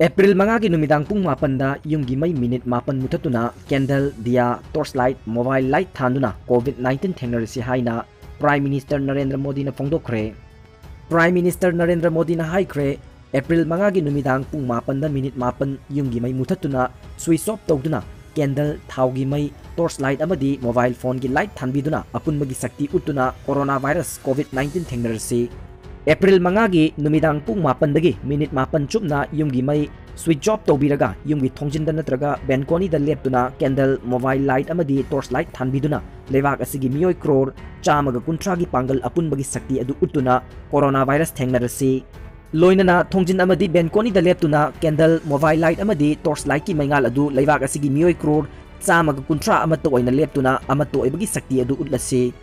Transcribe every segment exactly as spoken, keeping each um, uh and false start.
April ꯃꯉꯥꯒꯤ ꯅꯨꯃꯤꯗꯥꯡ ꯄꯨꯡ ꯃꯥꯄꯟꯗ ꯌꯨꯝꯒꯤ ꯃꯩ ꯃꯤꯅꯤꯠ ꯃꯥꯄꯟ ꯃꯨꯊꯠꯇꯨꯅ candle, diya, torch light, mobile light ꯊꯥꯟꯗꯨꯅ COVID nineteen ꯊꯦꯡꯅꯔꯁꯤ ꯍꯥꯏꯅ Prime Minister ꯅꯔꯦꯟꯗ꯭ꯔ ꯃꯣꯗꯤꯅ ꯐꯣꯡꯗꯣꯛꯈ꯭ꯔꯦ꯫ Prime Minister ꯅꯔꯦꯟꯗ꯭ꯔ ꯃꯣꯗꯤꯅ ꯍꯥꯏꯈ꯭ꯔꯦ, ꯑꯦꯄ꯭ꯔꯤꯜ ꯃꯉꯥꯒꯤ ꯅꯨꯃꯤꯗꯥꯡ ꯄꯨꯡ ꯃꯥꯄꯟꯗ ꯃꯤꯅꯤꯠ ꯃꯥꯄꯟ ꯌꯨꯝꯒꯤ ꯃꯩ ꯃꯨꯊꯠꯇꯨꯅ, switch off ꯇꯧꯗꯨꯅ, candle, ꯊꯥꯎꯒꯤ ꯃꯩ, torch light ꯑꯃꯗꯤ mobile phoneꯒꯤ light ꯊꯥꯟꯕꯤꯗꯨꯅ ꯑꯄꯨꯟꯕꯒꯤ ꯁꯛꯇꯤ ꯎꯠꯇꯨꯅ coronavirus COVID nineteen ꯊꯦꯡꯅꯔꯁꯤ꯫ ꯑꯦꯄ꯭ꯔꯤꯜ ꯃꯉꯥꯒꯤ ꯅꯨꯃꯤꯗꯥꯡ ꯄꯨꯡ ꯃꯥꯄꯟꯗꯒꯤ ꯃꯤꯅꯤꯠ ꯃꯥꯄꯟ ꯆꯨꯞꯅ ꯌꯨꯝꯒꯤ ꯃꯩ switch off ꯇꯧꯕꯤꯔꯒ, ꯌꯨꯝꯒꯤ ꯊꯣꯡꯖꯤꯟꯗ ꯅꯠꯇ꯭ꯔꯒ balconyꯗ ꯂꯦꯞꯇꯨꯅ candle, mobile light ꯑꯃꯗꯤ torch light ꯊꯥꯟꯕꯤꯗꯨꯅ ꯂꯩꯕꯥꯛ ꯑꯁꯤꯒꯤ ꯃꯤꯑꯣꯏ ꯀ꯭ꯔꯣꯔ ꯆꯥꯝꯃꯒ ꯀꯨꯟꯊ꯭ꯔꯥꯒꯤ ꯄꯥꯡꯒꯜ ꯑꯄꯨꯟꯕꯒꯤ ꯁꯛꯇꯤ ꯑꯗꯨ ꯎꯠꯇꯨꯅ coronavirus ꯊꯦꯡꯅꯔꯁꯤ꯫ ꯂꯣꯏꯅꯅ ꯊꯣꯡꯖꯤꯟ ꯑꯃꯗꯤ balconyꯗ ꯂꯦꯞꯇꯨꯅ candle, mobile light ꯑꯃꯗꯤ torch lightꯀꯤ ꯃꯩꯉꯥꯜ ꯑꯗꯨ ꯂꯩꯕꯥꯛ ꯑꯁꯤꯒꯤ ꯃꯤꯑꯣꯏ ꯀ꯭ꯔꯣꯔ ꯆꯥꯝꯃꯒ ꯀꯨꯟꯊ꯭ꯔꯥ ꯑꯃꯠꯇ ꯑꯣꯏꯅ ꯂꯦꯞꯇꯨꯅ ꯑꯃꯠꯇ ꯑꯣꯏꯕꯒꯤ ꯁꯛꯇꯤ ꯑꯗꯨ ꯎꯠꯂꯁꯤ꯫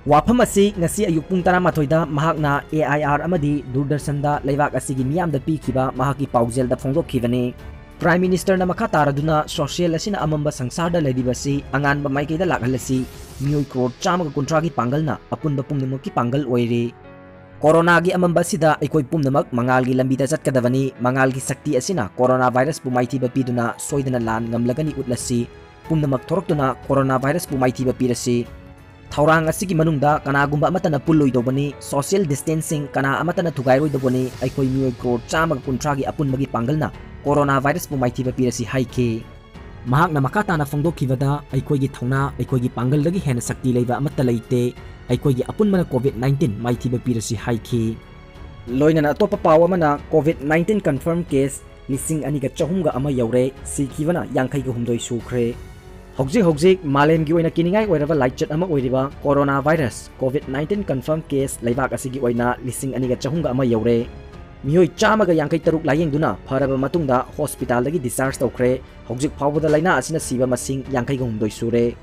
ꯋꯥꯐꯝ ꯑꯁꯤ ꯉꯁꯤ ꯑꯌꯨꯛ ꯄꯨꯡ ꯇꯔꯥꯃꯥꯊꯣꯏꯗ ꯃꯍꯥꯛꯅ AIR ꯑꯃꯗꯤ ꯗꯨꯔꯗꯔꯁꯟꯗ ꯂꯩꯕꯥꯛ ꯑꯁꯤꯒꯤ ꯃꯤꯌꯥꯝꯗ ꯄꯤꯈꯤꯕ ꯃꯍꯥꯛꯀꯤ ꯄꯥꯎꯖꯦꯜꯗ ꯐꯣꯡꯗꯣꯛꯈꯤꯕꯅꯤ꯫ Prime Ministerꯅ ꯃꯈꯥ ꯇꯥꯔꯗꯨꯅ, social ꯑꯁꯤꯅ ꯑꯃꯝꯕ ꯁꯪꯁꯥꯔꯗ ꯂꯩꯔꯤꯕꯁꯤ ꯑꯉꯥꯟꯕ ꯃꯥꯏꯀꯩꯗ ꯂꯥꯛꯍꯜꯂꯁꯤ꯫ ꯃꯤꯑꯣꯏ ꯀ꯭ꯔꯣꯔ ꯆꯥꯝꯃꯒ ꯀꯨꯟꯊ꯭ꯔꯥꯒꯤ ꯄꯥꯡꯒꯜꯅ ꯑꯄꯨꯟꯕ ꯄꯨꯝꯅꯃꯛꯀꯤ ꯄꯥꯡꯒꯜ ꯑꯣꯏꯔꯤ꯫ ꯀꯣꯔꯣꯅꯥꯒꯤ ꯑꯃꯝꯕ ꯑꯁꯤꯗ ꯑꯩꯈꯣꯏ ꯄꯨꯝꯅꯃꯛ ꯃꯉꯥꯜꯒꯤ ꯂꯝꯕꯤꯗ ꯆꯠꯀꯗꯕꯅꯤ꯫ ꯃꯉꯥꯜꯒꯤ ꯁꯛꯇꯤ ꯑꯁꯤꯅ coronavirusꯄꯨ ꯃꯥꯏꯊꯤꯕ ꯄꯤꯗꯨꯅ ꯁꯣꯏꯗꯅ ꯂꯥꯟ ꯉꯝꯂꯒꯅꯤ ꯎꯠꯂꯁꯤ꯫ ꯄꯨꯝꯅꯃꯛ ꯊꯣꯔꯛꯇꯨꯅ coronavirusꯄꯨ ꯃꯥꯏꯊꯤꯕ ꯄꯤꯔꯁꯤ꯫ ꯊꯧꯔꯥꯡ ꯑꯁꯤꯒꯤ ꯃꯅꯨꯡꯗ ꯀꯅꯥꯒꯨꯝꯕ ꯑꯃꯠꯇꯅ ꯄꯨꯜꯂꯣꯏꯗꯧꯕꯅꯤ, social distancing ꯀꯅꯥ ꯑꯃꯠꯇꯅ ꯊꯨꯒꯥꯏꯔꯣꯏꯗꯧꯕꯅꯤ, ꯑꯩꯈꯣꯏ ꯃꯤꯑꯣꯏ ꯀ꯭ꯔꯣꯔ ꯆꯥꯝꯃꯒ ꯀꯨꯟꯊ꯭ꯔꯥꯒꯤ ꯑꯄꯨꯟꯕꯒꯤ ꯄꯥꯡꯒꯜꯅ coronavirusꯄꯨ ꯃꯥꯏꯊꯤꯕ ꯄꯤꯔꯁꯤ ꯍꯥꯏꯈꯤ꯫ ꯃꯍꯥꯛꯅ ꯃꯈꯥ ꯇꯥꯅ ꯐꯣꯡꯗꯣꯛꯈꯤꯕꯗ, ꯑꯩꯈꯣꯏꯒꯤ ꯊꯧꯅꯥ, ꯑꯩꯈꯣꯏꯒꯤ ꯄꯥꯡꯒꯜꯗꯒꯤ ꯍꯦꯟꯅ ꯁꯛꯇꯤ ꯂꯩꯕ ꯑꯃꯠꯇ ꯂꯩꯇꯦ, ꯑꯩꯈꯣꯏꯒꯤ ꯑꯄꯨꯟꯕꯅ COVID nineteen ꯃꯥꯏꯊꯤꯕ ꯄꯤꯔꯁꯤ ꯍꯥꯏꯈꯤ꯫ ꯂꯣꯏꯅꯅ ꯑꯇꯣꯞꯄ ꯄꯥꯎ ꯑꯃꯅ, COVID nineteen confirm case ꯂꯤꯁꯤꯡ ꯑꯅꯤꯒ ꯆꯍꯨꯝꯒ ꯑꯃ ꯌꯧꯔꯦ, ꯁꯤꯈꯤꯕꯅ ꯌꯥꯡꯈꯩꯒ ꯍꯨꯝꯗꯣꯏ ꯁꯨꯈ꯭ꯔꯦ꯫ ꯍꯧꯖꯤꯛ ꯍꯧꯖꯤꯛ ꯃꯥꯂꯦꯝꯒꯤ ꯑꯣꯏꯅ ꯀꯤꯅꯤꯡꯉꯥꯏ ꯑꯣꯏꯔꯕ ꯂꯥꯏꯆꯠ ꯑꯃ ꯑꯣꯏꯔꯤꯕ coronavirus COVID nineteen confirm case ꯂꯩꯕꯥꯛ ꯑꯁꯤꯒꯤ ꯑꯣꯏꯅ ꯂꯤꯁꯤꯡ ꯑꯅꯤꯒ ꯆꯍꯨꯝꯒ ꯑꯃ ꯌꯧꯔꯦ꯫ ꯃꯤꯑꯣꯏ ꯆꯥꯝꯃꯒ ꯌꯥꯡꯈꯩ ꯇꯔꯨꯛ ꯂꯥꯌꯦꯡꯗꯨꯅ ꯐꯔꯕ ꯃꯇꯨꯡꯗ hospitalꯗꯒꯤ discharge ꯇꯧꯈ꯭ꯔꯦ꯫ ꯍꯧꯖꯤꯛ ꯐꯥꯎꯕꯗ ꯂꯥꯏꯅꯥ ꯑꯁꯤꯅ ꯁꯤꯕ ꯃꯁꯤꯡ ꯌꯥꯡꯈꯩꯒ ꯍꯨꯝꯗꯣꯏ ꯁꯨꯔꯦ꯫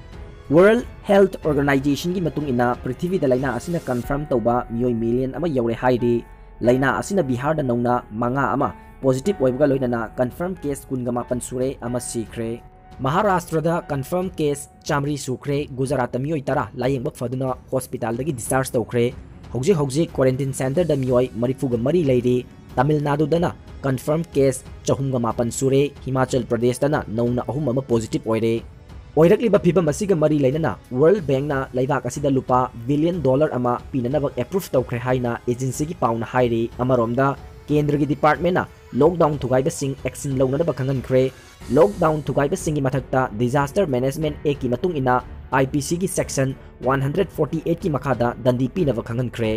World Health Organizationꯒꯤ ꯃꯇꯨꯡ ꯏꯟꯅ, ꯄ꯭ꯔꯤꯊꯤꯕꯤꯗ ꯂꯥꯏꯅꯥ ꯑꯁꯤꯅ confirm ꯇꯧꯕ ꯃꯤꯑꯣꯏ million ꯑꯃ ꯌꯧꯔꯦ ꯍꯥꯏꯔꯤ꯫ ꯂꯥꯏꯅꯥ ꯑꯁꯤꯅ ꯕꯤꯍꯥꯔꯗ ꯅꯧꯅ ꯃꯉꯥ ꯑꯃ positive ꯑꯣꯏꯕꯒ ꯂꯣꯏꯅꯅ confirm case ꯀꯨꯟꯒ ꯃꯥꯄꯟ ꯁꯨꯔꯦ ꯑꯃ ꯁꯤꯈ꯭ꯔꯦ꯫ ꯃꯍꯥꯔꯥꯁꯇ꯭ꯔꯗ confirm case ꯆꯥꯃꯔꯤ ꯁꯨꯈ꯭ꯔꯦ꯫ ꯒꯨꯖꯔꯥꯠꯇ ꯃꯤꯑꯣꯏ ꯇꯔꯥ ꯂꯥꯌꯦꯡꯕ ꯐꯗꯨꯅ hospitalꯗꯒꯤ discharge ꯇꯧꯈ꯭ꯔꯦ꯫ ꯍꯧꯖꯤꯛ ꯍꯧꯖꯤꯛ quarantine centreꯗ ꯃꯤꯑꯣꯏ ꯃꯔꯤꯐꯨꯒ ꯃꯔꯤ ꯂꯩꯔꯤ꯫ ꯇꯥꯃꯤꯜ ꯅꯥꯗꯨꯗꯅ confirm case ꯆꯍꯨꯝꯒ ꯃꯥꯄꯟ ꯁꯨꯔꯦ, ꯍꯤꯃꯥꯆꯜ ꯄ꯭ꯔꯗꯦꯁꯇꯅ ꯅꯧꯅ ꯑꯍꯨꯝ ꯑꯃ positive ꯑꯣꯏꯔꯦ꯫ ꯑꯣꯏꯔꯛꯂꯤꯕ ꯐꯤꯕꯝ ꯑꯁꯤꯒ ꯃꯔꯤ ꯂꯩꯅꯅ World Bankꯅ ꯂꯩꯕꯥꯛ ꯑꯁꯤꯗ ꯂꯨꯄꯥ billion dollar ꯑꯃ ꯄꯤꯅꯅꯕ approve ꯇꯧꯈ꯭ꯔꯦ ꯍꯥꯏꯅ agencyꯒꯤ ꯄꯥꯎꯅ ꯍꯥꯏꯔꯤ꯫ ꯑꯃꯔꯣꯝꯗ ꯀꯦꯟꯗ꯭ꯔꯒꯤ departmentꯅ lockdown ꯊꯨꯒꯥꯏꯕꯁꯤꯡ action ꯂꯧꯅꯅꯕ ꯈꯪꯍꯟꯈ꯭ꯔꯦ꯫ Lockdown ꯊꯨꯒꯥꯏꯕꯁꯤꯡꯒꯤ ꯃꯊꯛꯇ Disaster Management Actꯀꯤ ꯃꯇꯨꯡ ꯏꯟꯅ IPCꯒꯤ section one hundred forty eightꯀꯤ ꯃꯈꯥꯗ ꯗꯟꯗꯤ ꯄꯤꯅꯕ ꯈꯪꯍꯟꯈ꯭ꯔꯦ꯫